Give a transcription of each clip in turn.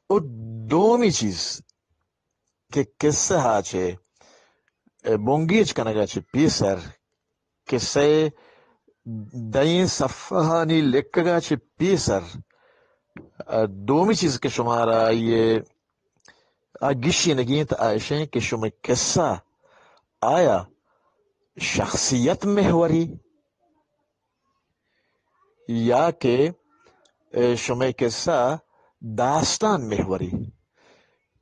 و دومی چیز کہ قصہ ءَ چہ بنگیج کنگ ءَ چہ پیسر، قصہ ءِ دئیں صفحہانی لکھگ ءَ چہ پیسر، دومی چیز کہ شمارا آئی ءِ آ گیشینگی انت، آ ایش انت کہ شمئے قصہ آیا شخصیت محوری یا کہ، اے، شمئے قصہ داستان محوری؟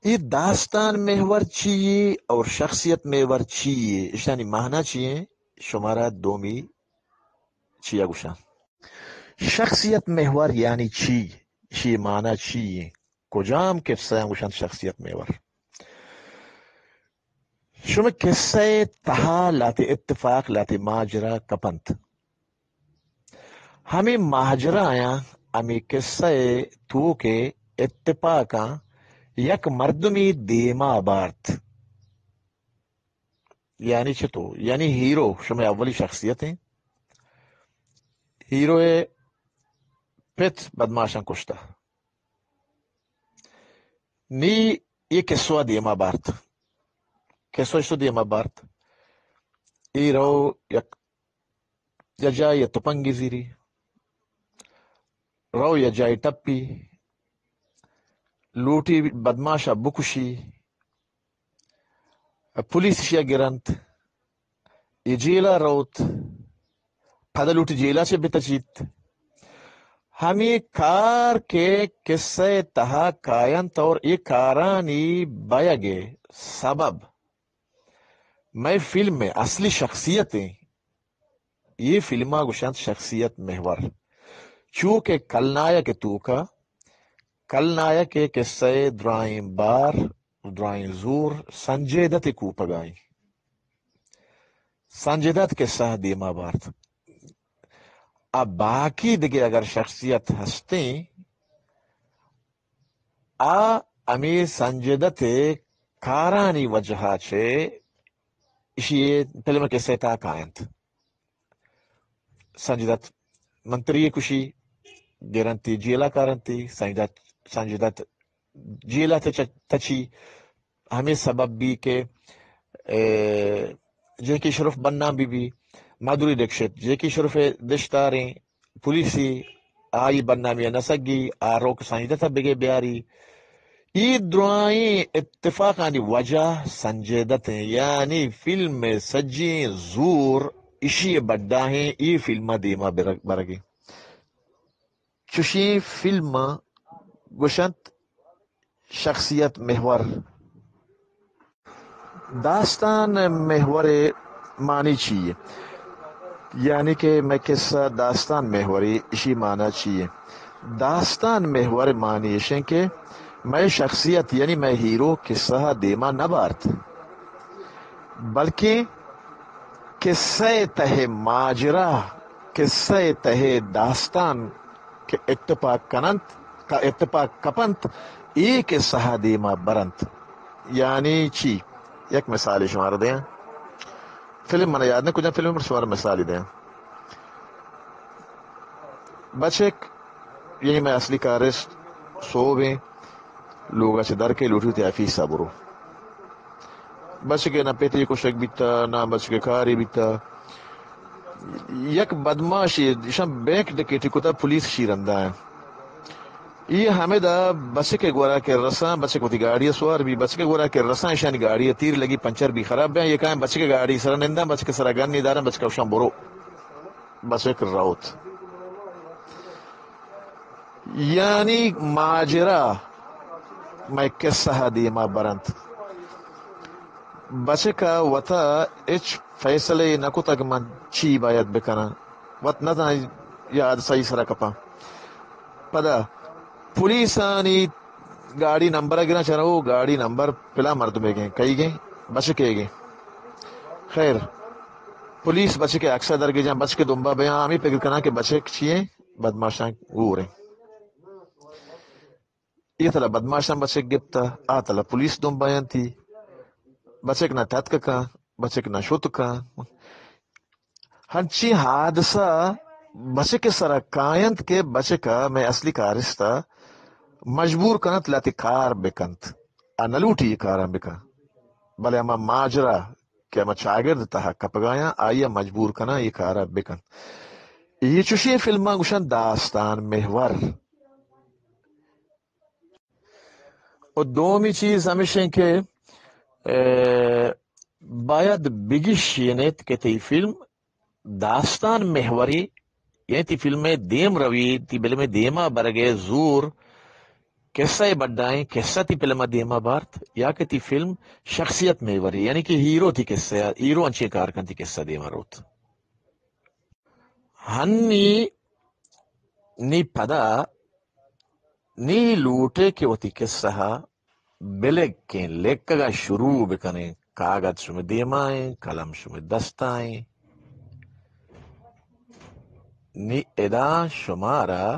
اے داستان محور چی یے اور شخصیت محور چی یے؟ اشانی معنی چی ایں؟ شمارا دومی چیا گوشاں؟ شخصیت محور یعنی چی؟ اشی معنی چی ایں؟ کجام قصہ ءَ گوشنت شخصیت محور؟ شمئے قصہ ءِ تہا لہتے اتفاق، لہتے ماجرا کپنت۔ ہمے ماجرایاں، ہمے قصہ ءِ توک ءِ اتفاقاں یک مردمے دیما بارت۔ یعنی چتو؟ یعنی ہیرو شمئے اولی شخصیت ایں۔ ہیرو ءِ پت بدماشاں کشتہ۔ نی اے قصہ ءَ دیما بارت۔ قصہ اشتو دیما بارت۔ اے رو یک، یک جاہے تپنگے زیری۔ رو یک جاہے ٹپی۔ لوٹی بدماشا بکشی۔ پولیس اشیا گرنت۔ اے جیلا روت، پدا لوٹی جیلا چہ بتچیت۔ ہمے کار کہ قصہ ءِ تہا کاینت اور اے کارانی بیگ ءِ سبب مئے فلم ءِ اصلی شخصیت ایں۔ اے فلم ءَ گوشنت شخصیت محور۔ چو کہ کل نایک ءِ توکا، کل نایک ءِ قصہ ءِ درائیں بار، درائیں زور سنجے دت ءِ کوپگا ایں۔ سنجے دت قصہ ءَ دیما بارت۔ آ باقی دگہ اگر شخصیت ہستیں، آ ہمے سنجے دت ءِ کارانی وجہ ءَ چہ اشی ءِ فلم ءِ قصہ ءِ تہا کاینت۔ سنجے دت منتری ءَ کشی، گرنتی جیلا کارنتی، سنجے دت، سنجے دت جیلا تچ-، تچی، ہمے سبب بی کہ، اے، جیکی شرف بدنام بی بی، مادھوری دکشت، جیکی شرف ءِ دشتاریں، پولیسی آئی بدنامی ءَ نہ سگی، آ روک سنجے دت ءَ بگے بیاری۔ اے درائیں اتفاقانی وجہ سنجے دت ایں، یعنی فلم ءِ سجیں زور اشی ءِ بڈا ایں، اے فلم ءَ دیما برگ، برگ ایں۔ چشیں فلم ءَ گوشنت شخصیت محور۔ داستان محور ءِ معنی چی یے؟ یعنی کہ مئے قصہ داستان محوری، اشی معنی چی یے؟ داستان محور ءِ معنی ایش ایں کہ مئے شخصیت، یعنی مئے ہیرو قصہ ءَ دیما نہ بارت، بلکیں قصہ ءِ تہ ءِ ماجرا، قصہ ءِ تہ ءِ داستان کہ اتفاق کننت، کہ اتفاق کپنت، اے قصہ ءَ دیما برنت۔ یعنی چی؟ یک مثالے شمارا دیاں۔ فلم من یاد نہ کجا فلم، پر شمارا مثالے دیاں۔ بچک، یعنی مئے اصلی کارست، سوب ایں، لوگ ءَ چہ در کئے، لوٹی وتی آفیس ءَ برو۔ بچک ءِ نہ پتے کشگ بیتا، نہ بچک ءِ کارے بیتا۔ یک بدماشے، ایشاں بینک ڈکیٹی کتا، پولیس اشی رندا ایں۔ اے ہمدا بچک ءِ گورا کہ رساں، بچک وتی گاڑی ءَ سوار بی، بچک ءِ گورا کہ رساں، ایشانی گاڑی ءَ تیر لگی، پنچر بی، خراب بیاں، اے کائیں بچک ءِ گاڑی ءِ سرا ننداں، بچک ءِ سرا گنے داراں، بچک ءَ گوشاں برو۔ بچک روت۔ یعنی ماجرا مئے قصہ ءَ دیما برنت۔ بچک ءَ وتا ہچ فیصلے نہ کتگ من چی باید بکناں۔ وت نہ زانت اے حادثہ ءِ سرا کپاں۔ پدا پولیسانی گاڑی نمبر ءَ گراں، چرا او گاڑی نمبر پلاں مردمے گیں، کئی گیں، بچکے گیں۔ خیر، پولیس بچک ءِ عکس ءَ درگیجاں، بچک ءِ دمبا بیاں، ہمے پگر کناں کہ بچک چی ایں، بدماشاں گور ایں۔ اے تلا بدماشاں بچک گپتا، آ تلا پولیس دمبا ینتی، بچک نہ تتک کاں، بچک نہ شت کاں۔ ہنچیں حادثہ بچک ءِ سرا کاینت کہ بچک ءَ مئے اصلی کارست ءَ مجبور کنت لہتے کار بکنت، آ نہ لوٹی اے کاراں بکن، بلے ہما ماجرا کہ ہما چاگرد تہا کپگایاں، آئی ءَ مجبور کناں اے کارا بکنت۔ اے چوشیں فلماں گوشن داستان محور۔ و دومی چیز ہمیش انت کہ، اے، باید بگشینیت کہ تئی فلم داستان محوری، یعنی تئی فلم ءِ دیم روی، تئی فلم ءِ دیما برگ ءِ زور کسہ ءِ بڈائیں، کسہ تئی فلم ءَ دیما بارت، یا کہ تئی فلم شخصیت محوری، یعنی کہ ہیرو تئی کسہ ءَ، ہیرو انچیں کار کنت تئی کسہ دیما روت۔ ہنی نی پدا نی لوٹے کہ وتی کسہ ءَ بلکیں، لکگ ءَ شروع بکنیں۔ کاگد شمئے دیما ایں، قلم شمئے دستا ایں۔ نی ادا شمارا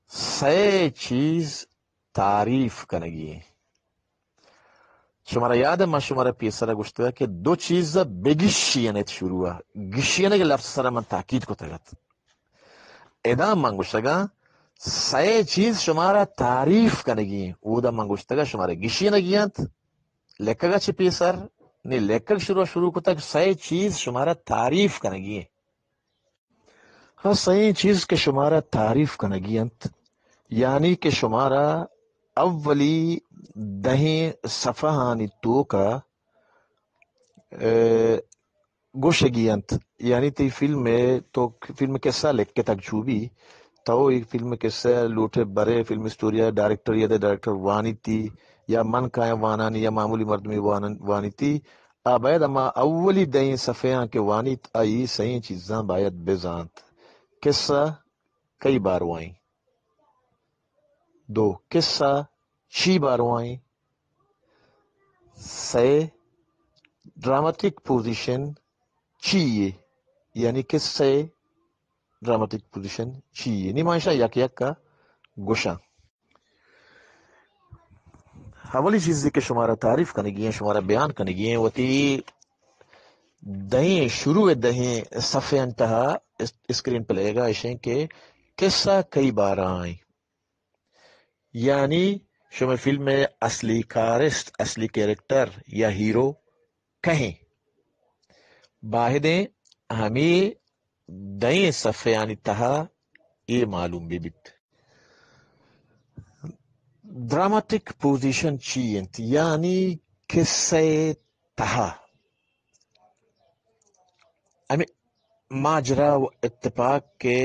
سئے چیز تعریف کنگی ایں۔ شمارا یاد ایں، من شمارا پیسرا گوشتگ کہ دو چیز ءَ بگشینیت شروع ءَ۔ گشینگ ءِ لفظ ءِ سرا من تاکید کتگ ات۔ ادا من گوشتگاں، سئے چیز شمارا تعریف کنگی ایں۔ اودا من گوشتگاں شمارا گشینگی انت۔ لکگ ءَ چہ پیسر، نی لکگ شروع، شروع کتگ، سئے چیز شمارا تعریف کنگی ایں۔ ہاں، سئیں چیز کہ شمارا تعریف کنگی انت، یعنی کہ شمارا اولی دہیں صفحہانی توکا، اے، گوشگی انت، یعنی تئی فلم ءِ تو فلم ءِ کسہ لکتگ چو بی، تو اے فلم ءِ کسہ لوٹے برے فلم اسٹوری ءَ ڈائریکٹر یا دے ڈائریکٹر وانیتی، یا من کایاں وانانی یا معمولی مردمے وانن-، وانیتی، آ باید ہما اولی دہیں صفحہاں کہ وانیت، آئی سئیں چیزاں باید بزانت۔ کسہ کئی باروا ایں؟ دو، کسہ چی باروا ایں؟ سئے، ڈراماٹک پوزیشن چی یے؟ یعنی کسہ ءِ ڈراماٹک پوزیشن چی یے؟ نی ما ایشاں یک یک ءَ گوشاں۔ اولی چیزے کہ شمارا تعریف کنگی ایں، شمارا بیان کنگی ایں، وتی دہیں، شروع ءِ دہیں صفحہانی تہا اس-، اسکرین پلے ءَ ایش ایں کہ کسہ کئی بارا ایں۔ یعنی شمئے فلم ءِ اصلی کارست، اصلی کریکٹر یا ہیرو کئے ایں؟ باید ایں ہمے دہیں صفحہانی تہا اے معلوم بہ بیت۔ ڈراماٹک پوزیشن چی انت؟ یعنی کسہ ءِ تہا ہمے ماجرا و اتفاق کہ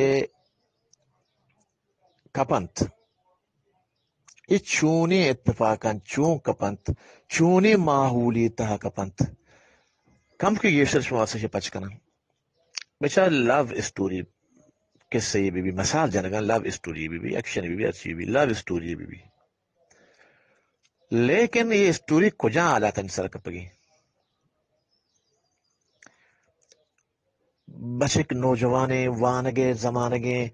کپنت، اے چونیں اتفاقاں چون کپنت، چونیں ماحولے تہا کپنت، کمکے گیشتر شما سشے پچ کناں۔ بچار لو اسٹوری کسہ یے بہ بی، مثال جنگاں، لو اسٹوری بہ بی، ایکشن بہ بی، ہرچی بہ بی، لو اسٹوری بہ بی۔ لیکن اے اسٹوری کجا حالاتانی سر کپگی؟ بچک نوجوانیں، وانگے زمانگیں،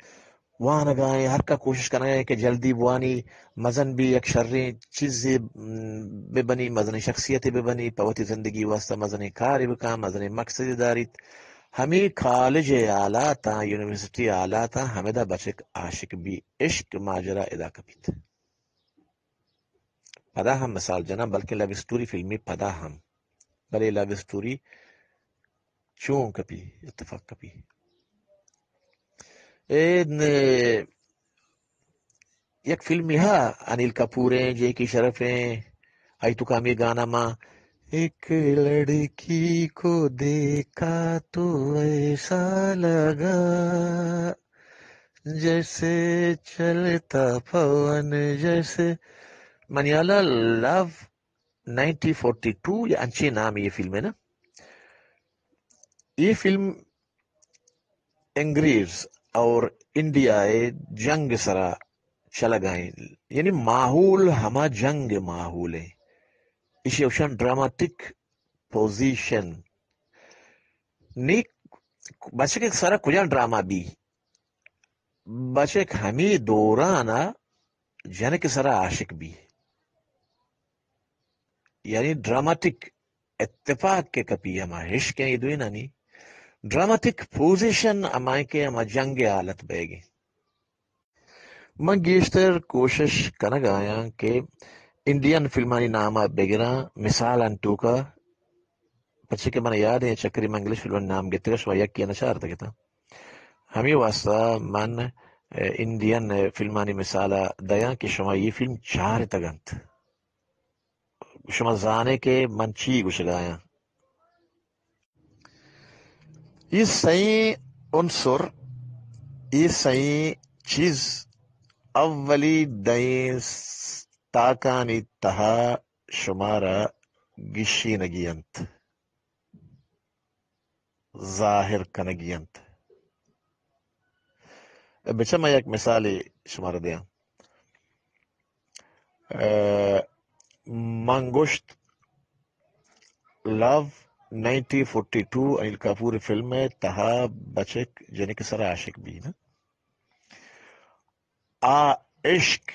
وانگائیں، ہر کا کوشش کنگائیں کہ جلدی بوانی، مزن بی، یک شریں چیزے، م، بہ بنی، مزنیں شخصیتے بہ بنی، پہ وتی زندگی واسطہ مزنیں کارے بکاں، مزنیں مقصدے داریت۔ ہمے کالج ءِ حالاتاں، یونیورسٹی ءِ حالاتاں، ہمدا بچک عاشق بی، عشق ماجرا ادا کپیت۔ پدا ہم مثال جناں، بلکیں لو اسٹوری فلمی پدا ہم، بلے لو اسٹوری چون کپی، اتفاق کپی۔ اے ن-، یک فلمی ہا، انیل کپور ایں، جے کے شرف ایں، آئی توکا ہمے گانا ما، ایک لڑکی کو دیکھا تو ایسا لگا، جیسے چلتا پون، جیسے، منی ہیالا لو نائنٹین فورٹی ٹو یا انچیں نامے اے فلم ءِ نا۔ اے فلم انگریز اور انڈیا ءِ جنگ ءِ سرا چلگائیں، یعنی ماحول ہما جنگ ءِ ماحول ایں۔ ایشی ءَ گوشاں ڈراماٹک پوزیشن۔ نی بچک ءِ سرا کجا ڈرامہ بی؟ بچک ہمے دوران ءَ جنک ءِ سرا عاشق بی۔ یعنی ڈراماٹک اتفاق کہ کپی ہما عشق ایں اے دوئینانی، ڈراماٹک پوزیشن ہمائیں کہ ہما جنگ ءِ حالت بیگیں۔ من گیشتر کوشش کنگ آیاں کہ انڈین فلمانی نام ءَ بگراں، مثالاں توکا، پرچہ کہ من یاد ایں چکری من انگلش فلمانی نام گتگا، شما یکی نہ چارتگ اتاں۔ ہمے واسطہ من، ءَ، انڈین فلمانی مثال ءَ دیاں کہ شما یہ فلم چارتگ انت۔ شما زانے کہ من چی گوشگ آیاں۔ یہ سئیں عنصر، یہ سئیں چیز اولی دئیں س-، تاکانی تہا شمارا گشینگی انت، ظاہر کنگی انت۔ بچہ من یک مثالے شمارا دیاں۔ ءَ، من گوشت، love nineteen forty two Anil Kapoor film ءِ تہا بچک جنک سرا عاشق بی نا۔ آ عشق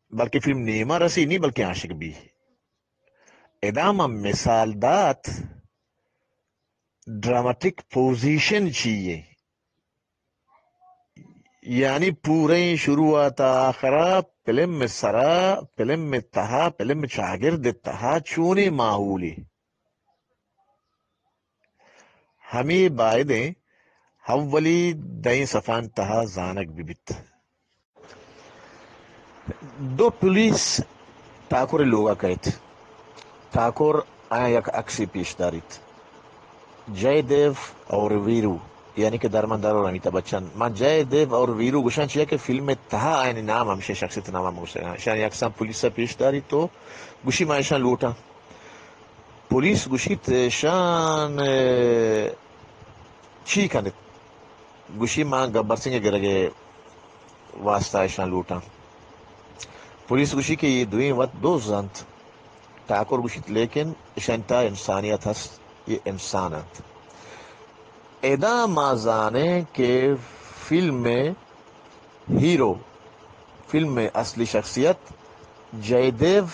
بلکہ فلم نیما رسی نی بلکہ عاشق بی۔ ادا من مثال دات ڈراماٹک پوزیشن چی یے۔ یعنی پوریں شروعات آخرا فلم سرا، فلم تہا، فلم چاگرد تہا چونیں ماحولے۔ ہمے بائدیں اولی دئیں صفحان تہا زانگ بہ بیت۔ دو پولیس ٹاکر لوگا کئیت۔ ٹاکر آیاں یک عکسے پیش داریت۔ جے دیو اور ویرو، یعنی کہ دھرمندر اور امیتابھ بچن۔ من جے دیو اور ویرو گوشاں چیا کہ فلم تہا آیانی نام ہمشہ شخصیت نام ہم گوشاں۔ شان یک سان پولیس پیش داریت تو گوشی ما ایشان لوٹاں۔ پولیس گوشیت، شان، ءَ، چی کنت؟ گوشی، ما گبر سنگھ ءِ گرگ ءِ واسطہ اشاں لوٹاں۔ پولیس گوشی کہ یہ دوئیں وت دز انت۔ ٹاکر گوشیت، لیکن اشانی تہا انسانیت ہست، یہ انسان انت۔ ادا ما زانیں کہ فلم ءِ ہیرو، فلم ءِ اصلی شخصیت جے دیو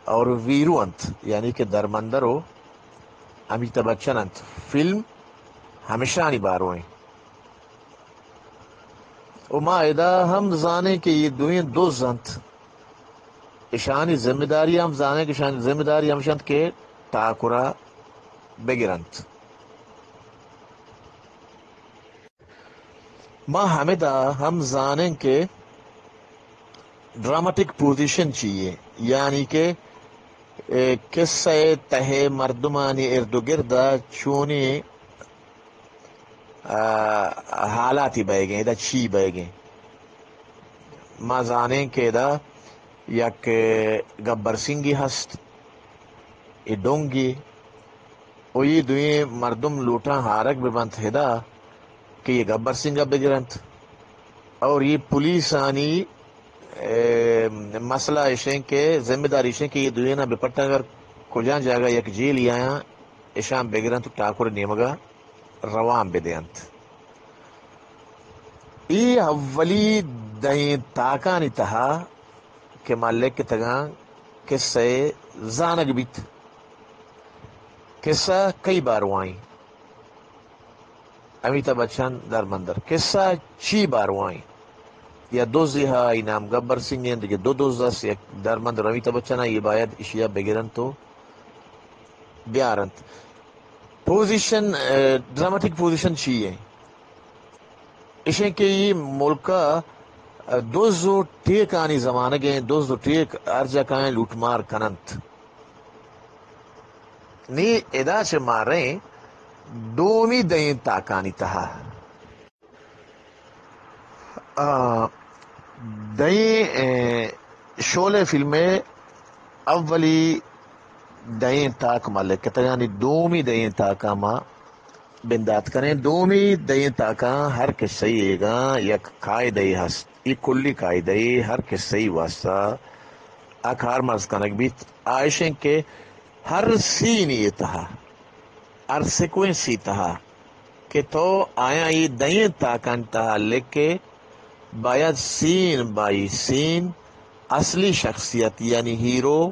اور ویرو انت، یعنی کہ دھرمندر و امیتابھ بچن انت۔ فلم ہمشانی بارو انت۔ و ما ادا ہم زانیں کہ یہ دوئیں دز انت۔ اشانی ذمہ داری ہم زانیں کہ اشانی ذمہ داری ہمش انت کہ ٹاکرا بگرنت۔ ما ہمدا ہم زانیں کہ ڈراماٹک پوزیشن چی یے، یعنی کہ، اے، قصہ ءِ تہ ءَ مردمانی ارد و گرد ءَ چونیں، آ، حالاتی بئیگیں، ادا چی بئیگیں۔ ما زانیں کہ ادا یک گبر سنگی ہست، اے ڈونگی، و یہ دوئیں مردم لوٹاں ہارگ بہ بنت ہدا کہ یہ گبر سنگا بگرنت۔ اور یہ پولیسانی، اے، مسئلہ اشیں کہ ذمہ داری اشیں کہ یہ دوئینا بپٹن، اگر کجان جاگہ یک جیل آیاں اشان بگرنت و ٹاکر نیمگا روان بدینت۔ ای اولی دئیں تاکانی تہا کہ ما لکتگاں، قصہ ءِ زانگ بیت۔ قصہ کئی باروائیں؟ امیتابھ بچن، دھرمندر۔ قصہ چی باروائیں؟ یا دزے ہا، ای نام گبر سنگھ انت، دگہ دو دز است، یک دھرمندر، امیتابھ بچن، یہ باید اشیا بگرنت و بیارنت۔ پوزیشن، اے، ڈراماٹک پوزیشن چی ہے؟ اشیں کہ یہ ملک ءَ دز و ٹیکانی زمانگ ءَ، دز و ٹیک ہر جا کائیں لوٹ مار کننت۔ نی ادا چہ ما رئیں دومی دئیں تاکانی تہا۔ آ، دئیں، اے، شعلہ فلم ءِ اولی دئیں تاک ما لکتگ، یعنی دومی دئیں تاکاں ما بندات کنیں۔ دومی دئیں تاکاں ہر قصہ ئیگاں یک قاعدہ ئے ہست۔ اے کلی قاعدہ ئے ہر قصہ ئے واسطہ آ کارمرز کنگ بیت۔ آ ایشیں کہ ہر سینے تہا، ہر سیکوئنسے تہا کہ تو آیاں اے دئیں تاکانی تہا لکھے، باید سین بائی سین اصلی شخصیت یعنی ہیرو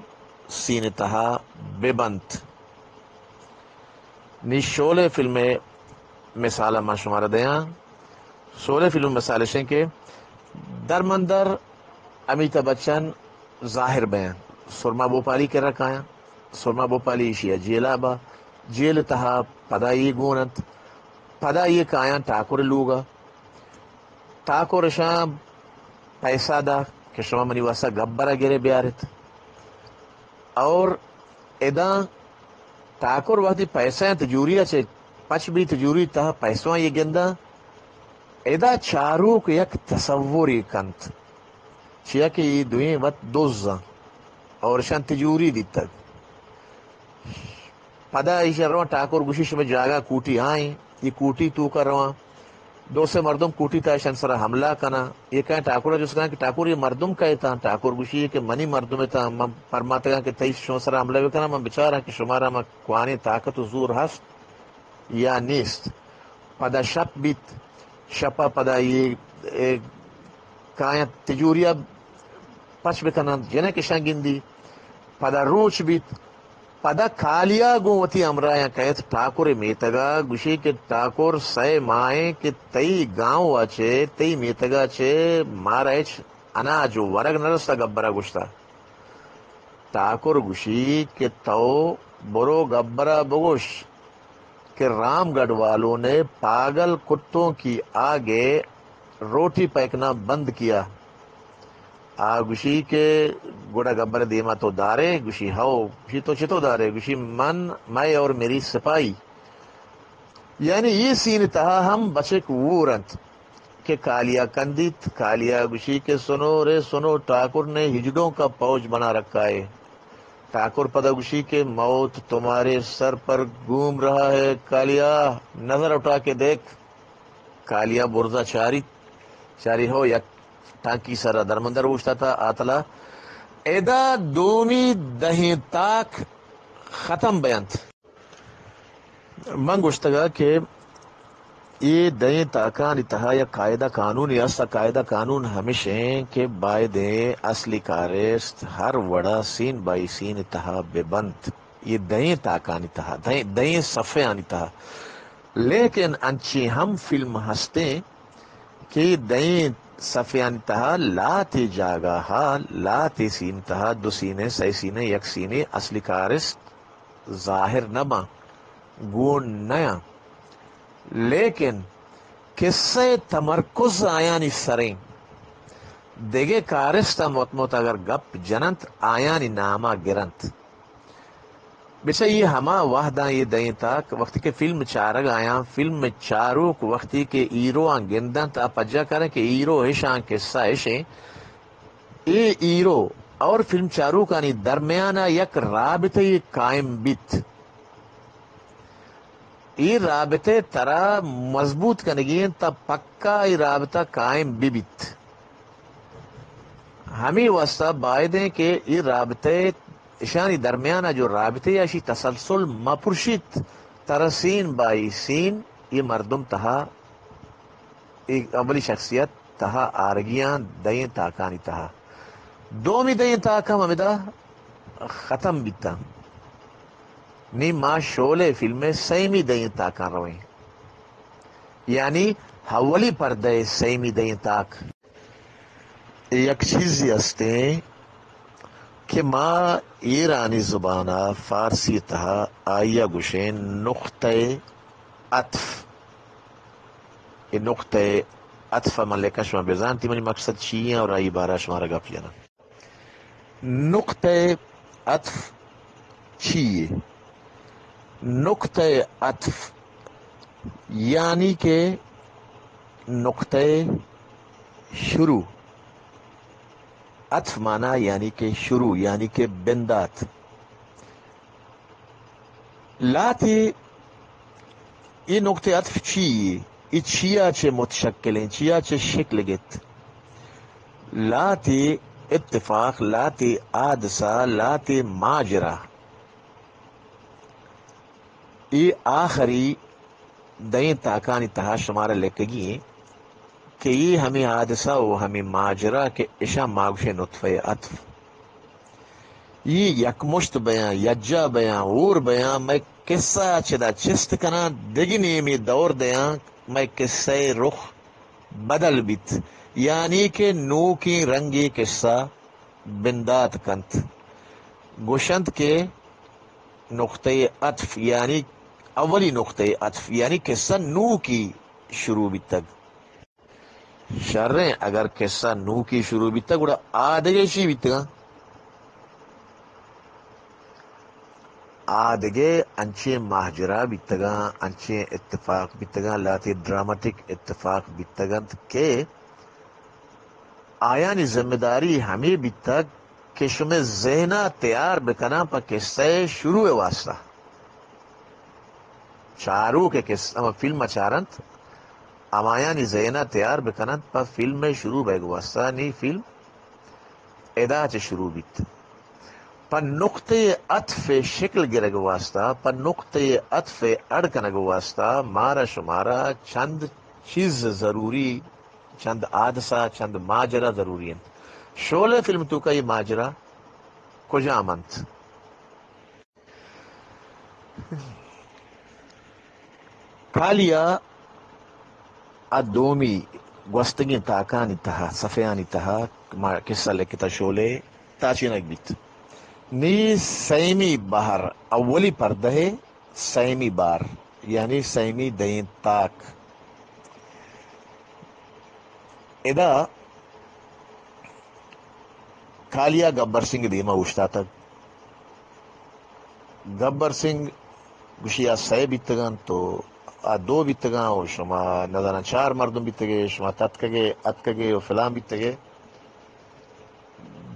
سین تہا بہ بنت۔ نی شعلہ فلم ءِ مثال ءَ من شمارا دیاں۔ شعلہ فلم ءِ مثال اشیں کہ درمندر امیتابھ بچن ظاہر بیاں، سرما بھوپالی کرا کایاں، سرما بھوپالی ایشی ءَ جیلا با، جیل تہا پدا اے گون انت، پدا اے کایاں ٹاکر لوگا، ٹاکر اشاں پیسہ دا کہ شما منی واسطہ گبرا گرے بیارت۔ اور ادا ٹاکر وہدی پیسہ انت جوری چہ پچ بیت، جوری تہا پیسہ یہ گنداں، ادا چاروک یک تصوری کنت، چیا کہ یہ دوئیں وت دوزاں اور شان تجوری دیتگ۔ پدا ایشی رواں ٹاکر گوشی، شمئے جاگہ کوٹی آئیں، یہ کوٹی توکا رواں۔ دو سے مردم کوٹی تا ایشان سرا حملہ کناں۔ یہ کہیں ٹاکر جست کناں کہ ٹاکر یہ مردم کئے تاں؟ ٹاکر گوشی کہ منی مردم تاں، من پرماتگاں کہ تئی شما سرا حملہ بکناں، من بچاراں کہ شمارا ما کوانیں طاقت و زور ہست یا نیست۔ پدا شپ بیت، شپا پدا یہ، اے، کایاں تجوریا پچ بکناں، جنک اشاں گندی۔ پدا روچ بیت، پدا کالیا گوں وتی ہمراہیاں کئیت ٹاکر ءِ میتگا، گوشی کہ ٹاکر سئے ماہیں کہ تئی گاؤں ءَ چہ، تئی میتگا چہ مارا ہچ اناج و ورگ نہ رستہ، گبرا گوشتہ۔ ٹاکر گوشی کہ تو برو گبرا بگوش کہ رام گڑھ والوں نے پاگل کتوں کی آگے روٹی پھینکنا بند کیا۔ آ گوشی کہ گڑا گبر دیما تو دارے؟ گوشی ہو۔ گوشی تو چتو دارے؟ گوشی من، میں اور میری سپاہی، یعنی یہ سین تہا ہم بچک وور انت کہ کالیا کندیت۔ کالیا گوشی کہ سنو رے سنو، ٹاکر نے ہجڑوں کا فوج بنا رکھا ہے۔ ٹاکر پدا گوشی کہ موت تمہارے سر پر گھوم رہا ہے کالیا، نظر اٹھا کے دیکھ۔ کالیا برزا چاری، چاری ہو یک ٹانکی سرا درمندر اوشتاتا آتلا۔ ادا دومی دہیں تاک ختم بینت۔ من گوشتگا کہ اے دہیں تاکانی تہا یک قاعدہ قانونے است، قاعدہ قانون ہمیش ایں کہ بایدیں اصلی کارست ہر وڑا سین بائی سین تہا بہ بنت۔ اے دہیں تاکانی تہا، دہیں، دہیں صفحیانی تہا۔ لیکن انچیں ہم فلم ہستیں کہ دہیں صفحیانی تہا لاتے جاگہا، لاتے سین تہا دو سینے، سئے سینے، یک سینے اصلی کارست ظاہر نہ باں، گون نیاں، لیکن قصہ ءِ تمرکز آیانی سریں۔ دگہ کارست ءَ مت مت اگر گپ جننت، آیانی ناما گرنت۔ بچہ اے ہما وہداں اے دئیں تاک وقتی کہ فلم چارگ آیاں، فلم چاروک وقتی کہ ہیرواں گندنت، آ پجا کرن کہ ہیرو اشاں، قصہ اشیں۔ اے ہیرو اور فلم چاروکانی درمیان ءَ یک رابطہ یے قائم بیت۔ اے رابطہ ترا مضبوط کنگی انت تا پکا اے رابطہ قائم بہ بیت۔ ہمے واسطہ بایدیں کہ اے رابطہ، اشانی درمیان ءَ جو رابطہ یا اشی تسلسل مہ پرشیت، ترا سین بائی سین اے مردم تہا اے اولی شخصیت تہا آرگیاں دئیں تاکانی تہا۔ دومی دئیں تاک ہم ہمدا ختم بیتاں۔ نی ما شعلہ فلم ءِ سیمی دئیں تاکاں رویں۔ یعنی اولی پردہ ءِ سیمی دئیں تاک۔ یک چیزے استیں کہ ما ایرانی زبان ءَ فارسی تہا آئی ءَ گوشیں نقطہ عطف۔ اے نقطہ عطف ءَ من لکھاں، شما بزانتی منی مقصد چی ایں اور آئی بارہ ءَ شمارا گپ جناں۔ نقطہ عطف چی یے؟ نقطہ عطف یعنی کہ نقطہ شروع۔ عطف معنی یعنی کہ شروع، یعنی کہ بندات۔ لاتے اے نقطہ عطف چی یے؟ اے چیا چہ متشکل ایں؟ چیا چہ شکل گت؟ لاتے اتفاق، لاتے حادثہ، لاتے ماجرا۔ اے آخری دئیں تاکانی تہا شمارا لکگی ایں کہ اے ہمے حادثہ و ہمے ماجرا کہ اشاں ما گوشیں نطفہ عطف۔ اے یکمشت بیاں، یکجا بیاں، ہور بیاں، مئے قصہ ءَ چدا چست کناں، دگہ نیمے دور دیاں، مئے قصہ ءِ رخ بدل بیت۔ یعنی کہ نوکیں رنگے قصہ بندات کنت۔ گوشنت کہ نقطۂ عطف، یعنی اولی نقطۂ عطف، یعنی قصہ نوکی شروع بیتگ۔ شریں، اگر قصہ نوکی شروع بیتگ، گڑا آ دگہ چی بیتگاں؟ آ دگہ انچیں ماجرا بیتگاں، انچیں اتفاق بیتگاں، لہتے ڈراماٹک اتفاق بیتگ انت کہ آیانی ذمہ داری ہمے بیتگ کہ شمئے ذہن ءَ تیار بکناں پہ قصہ ءِ شروع ءِ واسطہ۔ چاروک ءِ قصہ، ہما فلم ءَ چارنت، ہمایانی ذہن ءَ تیار بکننت پہ فلم ءِ شروع بئیگ ءِ واسطہ۔ نی فلم ادا چہ شروع بیت۔ پہ نقطۂ عطف ءِ شکل گرگ ءِ واسطہ، پہ نقطۂ عطف ءِ اڈ کنگ ءِ واسطہ مارا شمارا چند چیز ضروری، چند حادثہ، چند ماجرا ضروری انت۔ شعلہ فلم توکا اے ماجرا کجام انت؟ کالیا ءَ دومی گوستگیں تاکانی تہا، صفحہانی تہا ما قصہ لکھتا شعلہ تاچینگ بیت۔ نی سیمی بہر، اولی پردہ ءِ سیمی بار، یعنی سیمی دئیں تاک۔ ادا کالیا گبر سنگھ ءِ دیما اوشتاتگ۔ گبر سنگھ گوشی، آ سئے بیتگ انت و آ دو بیتگاں و شما نزاناں چار مردم بیتگے، شما تتکگے، اتکگے و فلان بیتگے۔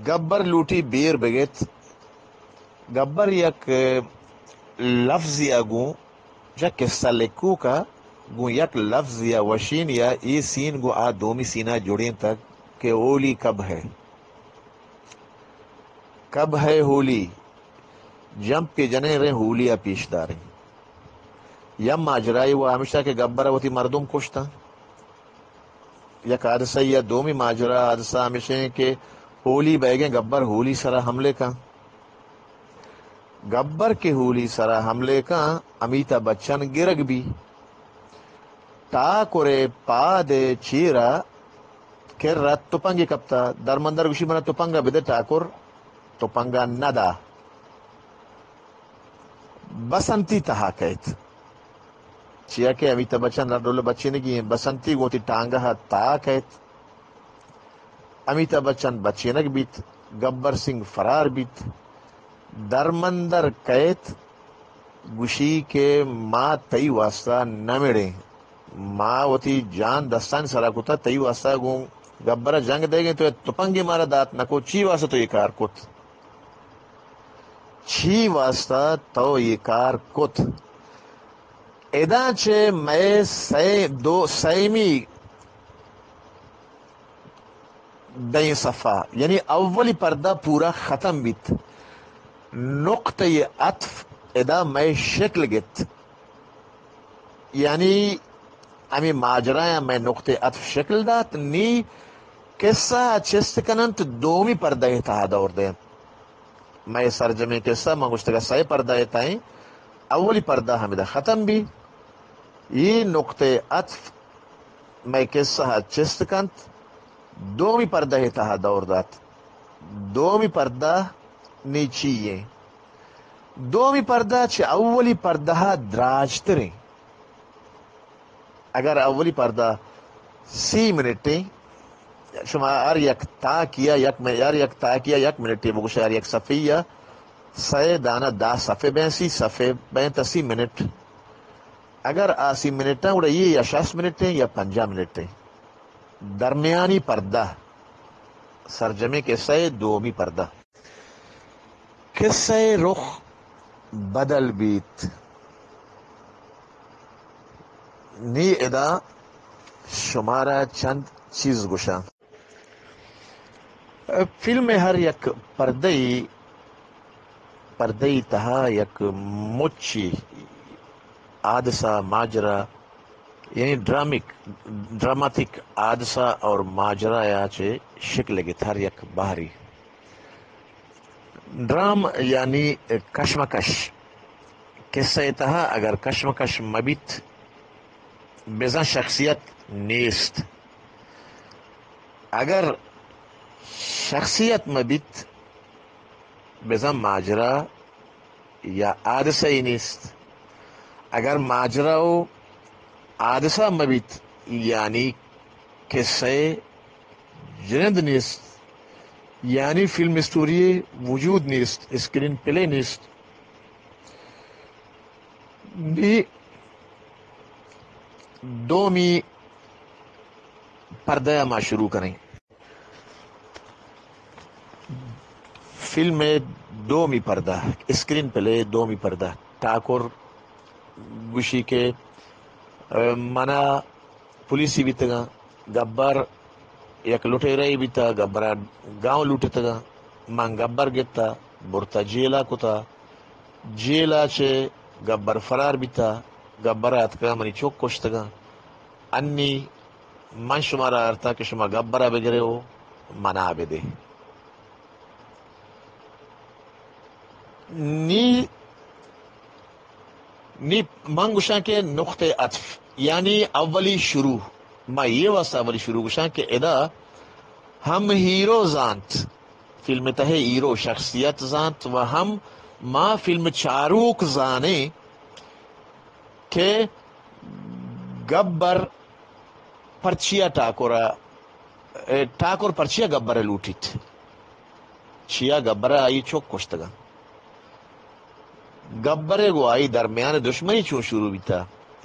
گبر لوٹی بیر بگیت۔ گبر یک لفظے ءَ گوں، یک قصہ لکھوک ءَ گوں یک لفظے ءَ وشین یا اے سین گوں آ دومی سین ءَ جڑینتگ کہ ہولی کب ہے؟ کب ہے ہولی؟ جمپ کہ جنیں ریں ہولی ءَ پیش داریں۔ یا ماجرائے و ہمیشہ کہ گبر ءَ وتی مردم کشتاں۔ یک حادثہ یا دومی ماجرا، حادثہ ہمیشیں کہ ہولی بئیگیں، گبر ہولی سرا حملے کن۔ گبر کہ ہولی سرا حملے کن، امیتابھ بچن گرگ بی۔ ٹاکرے پاد چیرا کرا تپنگے کپتا۔ درمندر گوشی، منا تپنگا بدے۔ ٹاکر تپنگا ندا۔ بسنتی تہا کئیت۔ چیا کہ امیتابھ بچن ہر ڈول بچینگی ہیں۔ بسنتی گوں وتی ٹانگہ ءَ تہا کئیت۔ امیتابھ بچن بچینگ بیت، گبر سنگھ فرار بیت۔ درمندر کئیت، گوشی کہ ما تئی واسطہ نہ مڑیں، ما وتی جان دستانی سرا کتا، تئی واسطہ گوں گبر ءَ جنگ دئیگیں، تو تپنگے مارا دات نہ کو، چی واسطہ تو اے کار کت؟ چی واسطہ تو اے کار کت؟ ادا چہ مئے سئے، دو، سیمی دئیں صفحہ، یعنی اولی پردہ پورا ختم بیت۔ نقطۂ عطف ادا مئے شکل گت۔ یعنی ہمے ماجرایاں مئے نقطۂ عطف شکل دات، نی قصہ ءَ چست کننت، دومی پردہ ءِ تہا دور دینت۔ مئے سرجمیں قصہ، من گوشتگا سئے پردہ ءِ تہا ایں، اولی پردہ ہمدا ختم بی۔ اے نقطۂ عطف مئے قصہ ءَ چست کنت، دومی پردہ ءِ تہا دور دات۔ دومی پردہ نی چی ایں؟ دومی پردہ چہ اولی پردہ ءَ دراجتریں۔ اگر اولی پردہ سی منٹیں، شما ہر یک تاکیا یک من-، ہر یک تاکیا یک منٹے بگوش، ہر یک صفحیا سئے دانہ دہ صفحے بیں، سی صفحے بیں تا سی منٹ۔ اگر آ سی منٹاں، گڑا یہ یا شصت منٹیں یا پنجاہ منٹیں۔ درمیانی پردہ، سرجمیں قصہ ءِ دومی پردہ۔ قصہ ءِ رخ بدل بیت۔ نی ادا شمارا چند چیز گوشاں۔ فلم ءِ ہر یک پردہ ئی، پردہ ئی تہا یک مچی حادثہ، ماجرا، یعنی ڈرامک، ڈراماتک حادثہ اور ماجرا یا چہ شکل گت ہر یک بہری۔ ڈرام یعنی کشمکش۔ قصہ ءِ تہا اگر کشمکش مہ بیت، بزاں شخصیت نیست۔ اگر شخصیت مہ بیت، بزاں ماجرا یا حادثہ ای نیست۔ اگر ماجرا و حادثہ مہ بیت، یعنی قصہ جنند نیست، یعنی فلم اسٹوری وجود نیست، اسکرین پلے نیست، نی دومی پردہ ما شروع کنیں۔ فلم ءِ دومی پردہ، اسکرین پلے ءِ دومی پردہ، ٹاکر گوشی کہ، ءَ، منا پولیسی بیتگاں، گبر یک لٹیرہ بیتا، گبر ءَ گاؤں لوٹتگاں، من گبر گتا، برتا جیلا کتا، جیلا چہ گبر فرار بیتا، گبر ءَ اتکگاں منی چک کشتگاں، انی من شمارا آرتاں کہ شما گبر ءَ بگرے و منا بدے۔ نی، نی من گوشاں کہ نقطہ عطف، یعنی اولی شروع، ما یہ واسطہ اولی شروع گوشاں کہ ادا ہم ہیرو زانت، فلم تہ ہیرو شخصیت زانت و ہم ما فلم چاروک زانیں کہ گبر پرچیا ٹاکر ءَ، اے، ٹاکر پرچیا گبر ءَ لوٹیت؟ چیا گبر ءَ آئی چک کشتگاں؟ گبر ءَ گوں آئی درمیان دشمنی چون شروع بیتا؟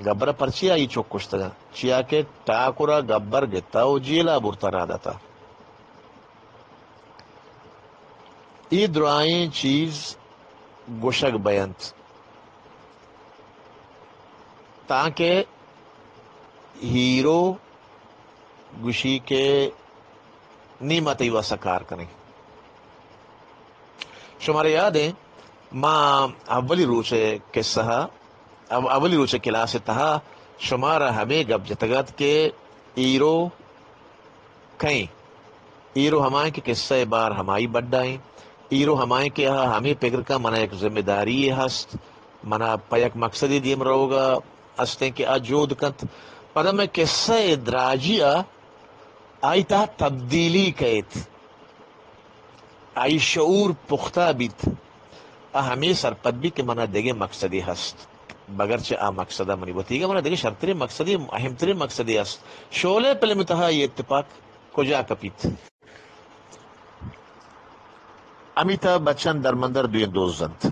گبر ءَ پرچیا آئی چک کشتگاں؟ چیا کہ ٹاکر ءَ گبر گتا و جیلا برتا نہ داتا۔ اے درائیں چیز گوشگ بینت تانکہ ہیرو گوشی کہ نی ما تئی واسطہ کار کنیں۔ شمارا یاد ایں، ما اولی روچ ءِ قصہ ءَ، او-، اولی روچ ءِ کلاس ءِ تہا شمارا ہمے گپ جتگ ات کہ ہیرو کئیں؟ ہیرو ہمائیں کہ قصہ ءِ بار ہمائی بڈا ایں۔ ہیرو ہمائیں کہ آ ہمے پگر کن منا یک ذمہ داری یے ہست، منا پہ یک مقصدے دیم روگا ہستیں کہ آ جہد کنت۔ پدا مئے قصہ ءِ دراجی ءَ آئی تہا تبدیلی کئیت، آئی شعور پختہ بیت، آ ہمے سرپد بیت کہ منا دگہ مقصدے ہست، بگر چہ آ مقصد ءَ منی وتیگ ءَ منا دگہ شرتریں مقصدے، اہمتریں مقصدے ہست۔ شعلہ فلم ءِ تہا اے اتفاق کجا کپیت؟ امیتابھ بچن درمندر دوئیں دز انت۔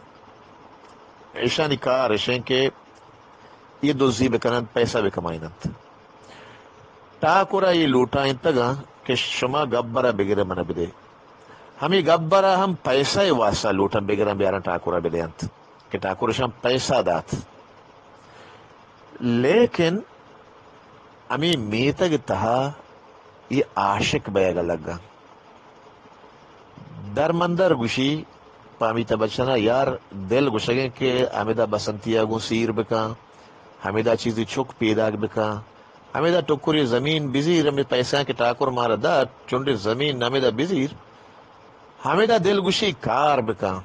ایشانی کار اش انت کہ اے دزی بکننت، پیسہ بکمائیننت۔ ٹاکر ءَ اے لوٹائینتگاں کہ شما گبر ءَ بگرے من ءَ بدے۔ ہمے گبر ءَ ہم پیسہ ءِ واسطہ لوٹاں بگراں بیاراں ٹاکر ءَ بدینت کہ ٹاکر اشاں پیسہ دات۔ لیکن ہمے میتگ ءِ تہا اے عاشق بئیگ ءَ لگاں۔ درمندر گوشی پہ امیتابھ بچن ءَ، یار، دل گوشگ انت کہ ہمدا بسنتی ءَ گوں سیر بکن، ہمدا چیزے چک پیداک بکن، ہمدا ٹکرے زمین بزیر، ہمے پیسہ کہ ٹاکر مارا دات، چنڈے زمین ہمدا بزیر۔ ہمدا دل گوشی کار بکن۔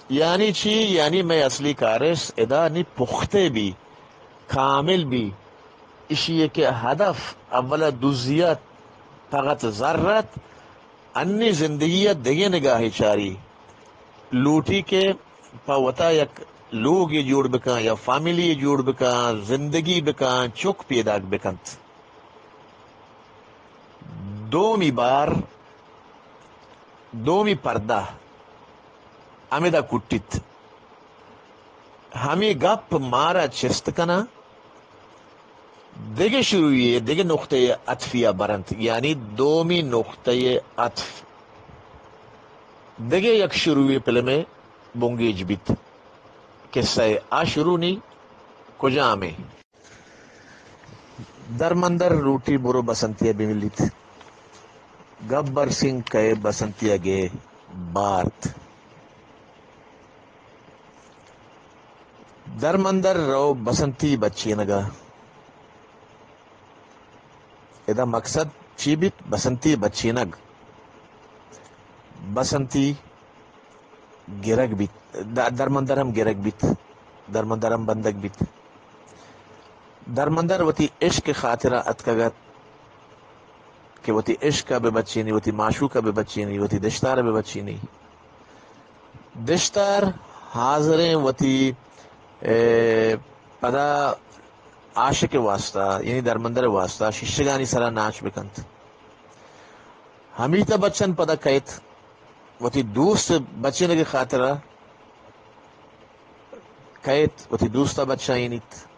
یعنی چی؟ یعنی مئے اصلی کارش ادا نی پختہ بی، کامل بی۔ اشی کہ ہدف اولا دزی ات، فقط زر ات، انی زندگی ءَ دگہ نگاہے چاری، لوٹی کہ پہ وتا یک لوگے جوڑ بکن یا فامیلی جوڑ بکن، زندگی بکن، چک پیداک بکنت۔ دومی بار، دومی پردہ ہمدا کٹیت۔ ہمے گپ مارا چست کناں، دگہ شروعی، دگہ نقطہ عطفی ءَ برنت، یعنی دومی نقطہ عطف دگہ یک شروعی فلم ءِ بنگیج بیت۔ قصہ ءِ آ شروع نی کجام ایں؟ درمندر لوٹی برو بسنتی ءَ بملیت۔ گبر سنگھ کئے بسنتی ءَ گے بارت۔ درمندر رو بسنتی بچینگ ءَ۔ ادا مقصد چی بیت؟ بسنتی بچینگ۔ بسنتی گرگ بیت، د-، درمندر ہم گرگ بیت، درمندر ہم بندگ بیت۔ درمندر وتی عشق ءِ خاطر ءَ اتکگ ات کہ وتی عشق ءَ بہ بچینی، وتی معشوق ءَ بہ بچینی، وتی دشتار ءَ بہ بچینی۔ دشتار حاضریں وتی، اے، پدا عاشق ءِ واسطہ، یعنی درمندر ءِ واسطہ شیشگانی سرا ناچ بکنت۔ امیتابھ بچن پدا کئیت، وتی دوست بچینگ ءِ خاطرا کئیت، وتی دوست ءَ بچائینیت۔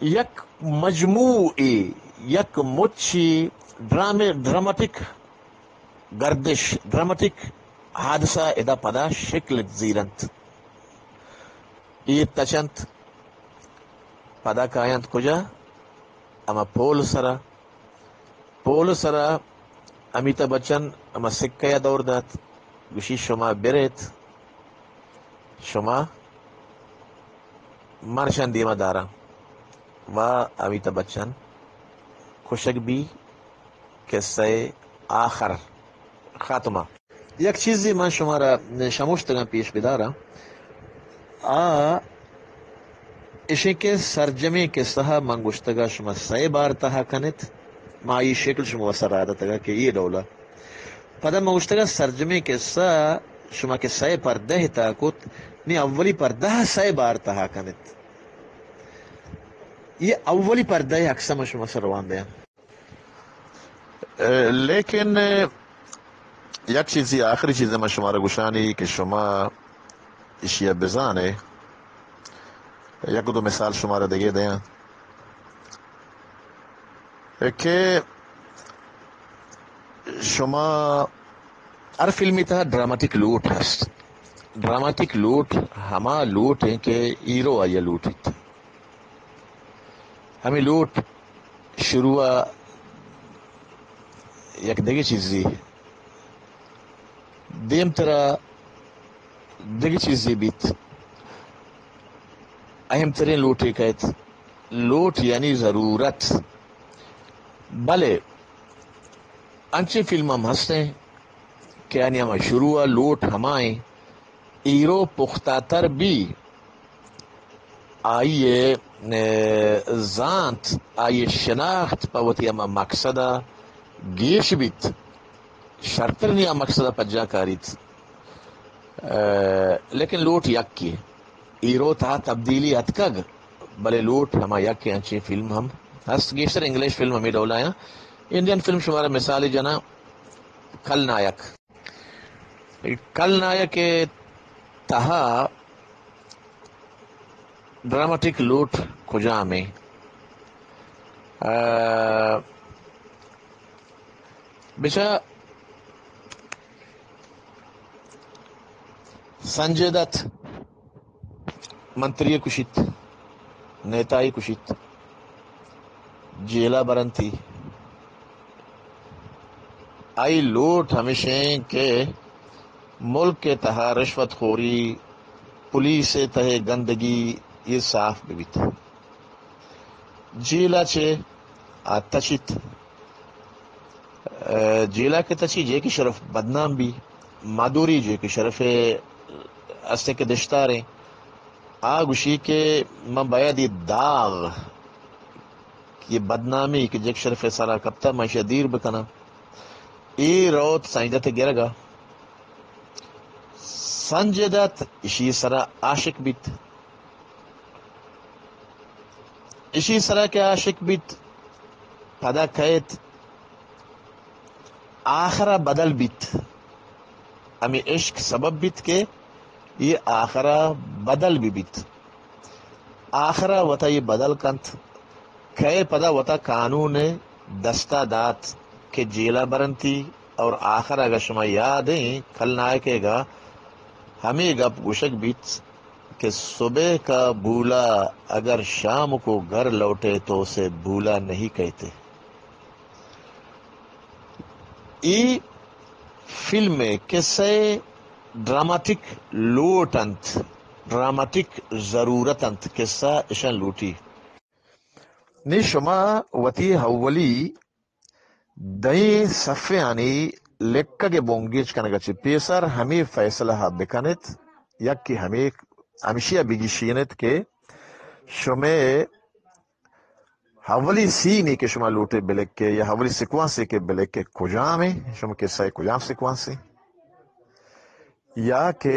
یک مجموعے، یک مچی ڈرامے، ڈراماٹک گردش، ڈراماٹک حادثہ ادا پدا شکل زیرنت۔ اے تچنت، پدا کاینت کجا؟ ہما پول سرا۔ پول سرا امیتابھ بچن ہما سکہ ءَ دور دات، گوشی، شما بریت، شما مرشان دیما داراں۔ و امیتابھ بچن کشگ بی۔ قصہ ءِ آخر، خاتمہ۔ یک چیزے من شمارا شموشتگاں پیش بداراں۔ آ اشیں کہ سرجمیں قصہ ءَ من گوشتگا شما سئے بار تہا کنت، ما آئی شکل شما وسا را دتگا کہ اے ڈولا۔ پدا من گوشتگا سرجمیں قصہ شما کہ سئے پردہ ءِ تہا کت، نی اولی پردہ ءَ سئے بار تہا کنت۔ اے اولی پردہ ءِ عکس ءَ من شما سر روان دیاں۔ اے، لیکن، اے، یک چیزی، آخری چیز من شمارا گوشانی کہ شما اشیا بزانے، یک دو مثال شمارا دگے دیاں کہ شما ہر فلمی تہا ڈراماٹک لوٹ ہست۔ ڈراماٹک لوٹ ہما لوٹ ہیں کہ ہیرو آئی لوٹیت۔ ہمیں لوٹ شروع ءَ یک دگہ چیزے، دیمترا دگہ چیزے بیت۔ اہم ترین لوٹے کئیت۔ لوٹ یعنی ضرورت۔ بلے انچیں فلم ہم ہستیں کہ آنی ہما شروع ءَ لوٹ ہمائیں، ہیرو پختہ تر بی، آئی ءِ، اے، زانت، آئی ءِ شناخت پہ وتی ہما مقصد ءَ گیش بیت، شرتر نی آ مقصد ءَ پجا کاریت۔ اے، لیکن لوٹ یکے۔ ہیرو تہا تبدیلی اتکگ، بلے لوٹ ہما یکے۔ انچیں فلم ہم ہست، گیشتر انگلش فلم ہمے ڈولا یاں۔ انڈین فلم شمارا مثالے جناں، کھل نائک۔ کھل نائک ءِ تہا ڈراماٹک لوٹ کجام ایں؟ آ، بچا سنجے دت منتری ءَ کشیت، نیتا ءَ کشیت، جیل ءَ برنتی۔ آئی لوٹ ہمیشیں کہ ملک ءِ تہا رشوت خوری، پولیس ءِ تہ ءَ گندگی، اے صاف بہ بیت۔ جیل ءَ چہ آ تچیت۔ اے، جیل ءَ کہ تچی، جے کے شرف بدنام بی، مادوری جے کے شرف ءِ استیں کہ دشتاریں۔ آ گوشی کہ من باید اے داغ، اے بدنامی کہ جے کے شرف ءِ سرا کپتہ، من ایشی ءَ دیر بکناں۔ اے روت سنجے دت ءِ گرگ ءَ۔ سنجے دت ایشی ءِ سرا عاشق بیت۔ ایشی ءِ سرا کہ عاشق بیت، پدا کئیت، آخر ءَ بدل بیت۔ ہمے عشق سبب بیت کہ اے آخر ءَ بدل بہ بیت۔ آخر ءَ وتا اے بدل کنت، کئے پدا وتا قانون ءِ دست ءَ دات کہ جیل ءَ برنتی۔ اور آخر ءَ اگاں شما یاد ایں، کھل نائک ءِ گا ہمے گپ گوشگ بیت کہ صبح کا بھولا اگر شام کو گھر لوٹے تو اسے بھولا نہیں کہتے۔ اے فلم ءِ قصہ ءِ ڈراماٹک لوٹ انت، ڈراماٹک ضرورت انت، قصہ اشاں لوٹی۔ نی شما وتی اولی دہیں صفحہانی لکھگ ءِ بنگیج کنگ ءَ چہ پیسر ہمے فیصلہ ءَ بکن ات، یکے ہمے، ہمشی ءَ بگیشین ات کہ شمئے اولی سینے کہ شما لوٹے بلکے یا اولی سیکوانسے کہ بلکے، کجامیں؟ شما کسہ ءِ کجام سیکوانسے؟ یا کہ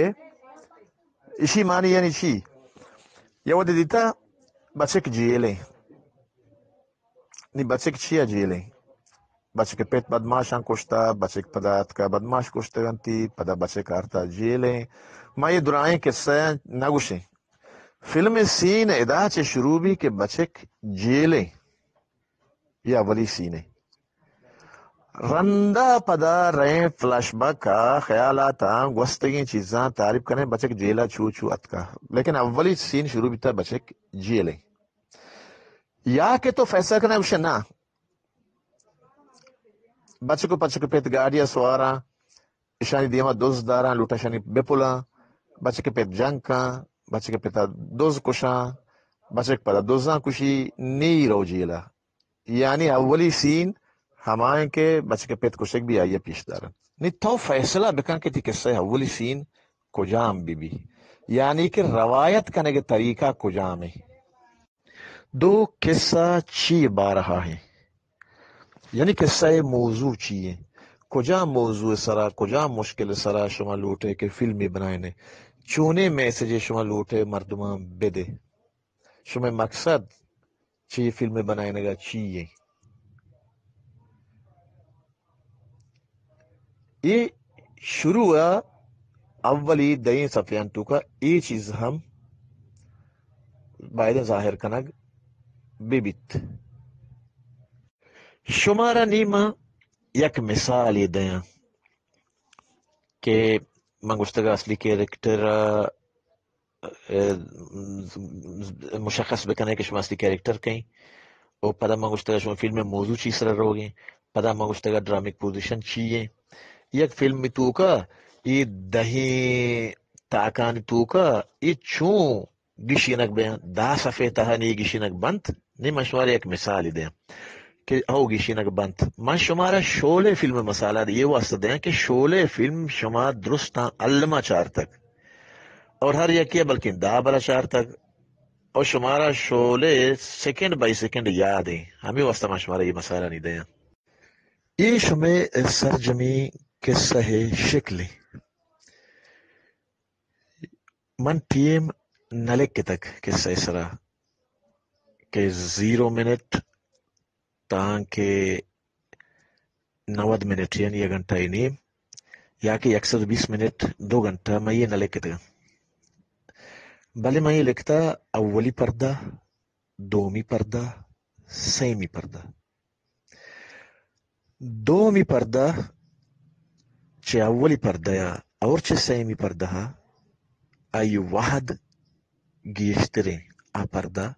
اشی معنی یعنی چی؟ یا وھدے دیتا بچک جیلیں، نی بچک چیا جیلیں؟ بچک ءِ پت بدماشاں کشتا، بچک پدا اتکا بدماش کشتگ انتی، پدا بچک آرتا جیلیں۔ ما اے درائیں کسہ نہ گوشیں۔ فلم ءِ سین ادا چہ شروع بی کہ بچک جیلیں، اے اولی سینے۔ رندا پدا رئیں فلش بیک ءَ، خیالاتاں، گوستگیں چیزاں تعریف کنیں، بچک جیل ءَ چو چو اتکا۔ لیکن اولی سین شروع بیتا بچک جیلیں۔ یا کہ تو فیصلہ کنئے گوشے نا، بچک ءُ پچک ءِ پت گاڑی ءَ سواراں، اشانی دیما دز داراں، لوٹاں اشانی بپلاں، بچک ءِ پت جنگ کاں، بچک ءِ پتا دز کشاں، بچک پدا دزاں کشی، نی رو جیل ءَ۔ یعنی اولی سین ہمائیں کہ بچک ءِ پت کشگ بی، آئی ءَ پیش دارن۔ نی تو فیصلہ بکن کہ تئی کسہ ءِ اولی سین کجام بہ بی، یعنی کہ روایت کنگ ءِ طریقہ کجام ایں؟ دو، کسہ چی بارہ ءَ ایں؟ یعنی کسہ ءِ موضوع چی ایں؟ کجام موضوع ءِ سرا، کجام مشکل ءِ سرا شما لوٹے کہ فلمے بنائینے؟ چونیں میسجے شما لوٹے مردماں بدے؟ شمئے مقصد چہ اے فلم ءِ بنائینگ ءَ چی ایں؟ اے شروع ءَ اولی دہیں صفحیانی توکا اے چیز ہم بایدیں ظاہر کنگ بہ بیت۔ شمارا نی ما یک مثالے دیاں کہ من گوشتگ اصلی کریکٹر ءَ، ءَ، مشخص بکنئے کہ شما اصلی کریکٹر کئیں، و پدا من گوشتگ شما فلم ءِ موضوع چی سرا روگیں، پدا من گوشتگ ڈرامک پوزیشن چی ایں۔ یک فلم توکا اے دہیں تاکانی توکا اے چون گیشینگ بیاں، دہ صفحے تہا نی گیشینگ بنت۔ نی من شمارا یک مثالے دیاں کہ ہو گیشینگ بنت۔ من شمارا شعلے فلم ءِ مثال ءَ اے واسطہ دیاں کہ شعلے فلم شما درستاں الما چارتگ اور ہر یکے ءَ بلکیں دہ برا چارتگ اور شمارا شعلے سیکنڈ بائی سیکنڈ یاد ایں۔ ہمے واسطہ من شمارا اے مثالانی دیاں۔ اے شمئے سرجمیں کسہ ءِ شکل ایں۔ من ٹیم نہ لکتگ کسہ ءِ سرا کہ زیرو منٹ تانکہ نود منٹ، یعنی یک گھنٹہ ءُ نیم، یا کہ یک سد بیست منٹ، دو گھنٹہ، من اے نہ لکتگ۔ بلے من اے لکتا اولی پردہ، دومی پردہ، سیمی پردہ۔ دومی پردہ چہ اولی پردہ ءَ اور چہ سیمی پردہ ءَ آئی وہد گیشتریں، آ پردہ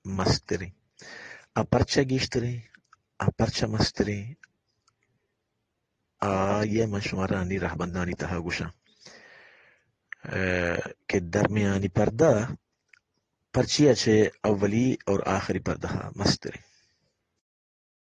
مستریں۔ آ پرچہ گیشتریں، آ پرچہ مستریں، آئی ءَ من شمارا انی رہبندانی تہا گوشاں، ءَ، کہ درمیانی پردہ پرچیا چہ اولی اور آخری پردہ ءَ مستریں۔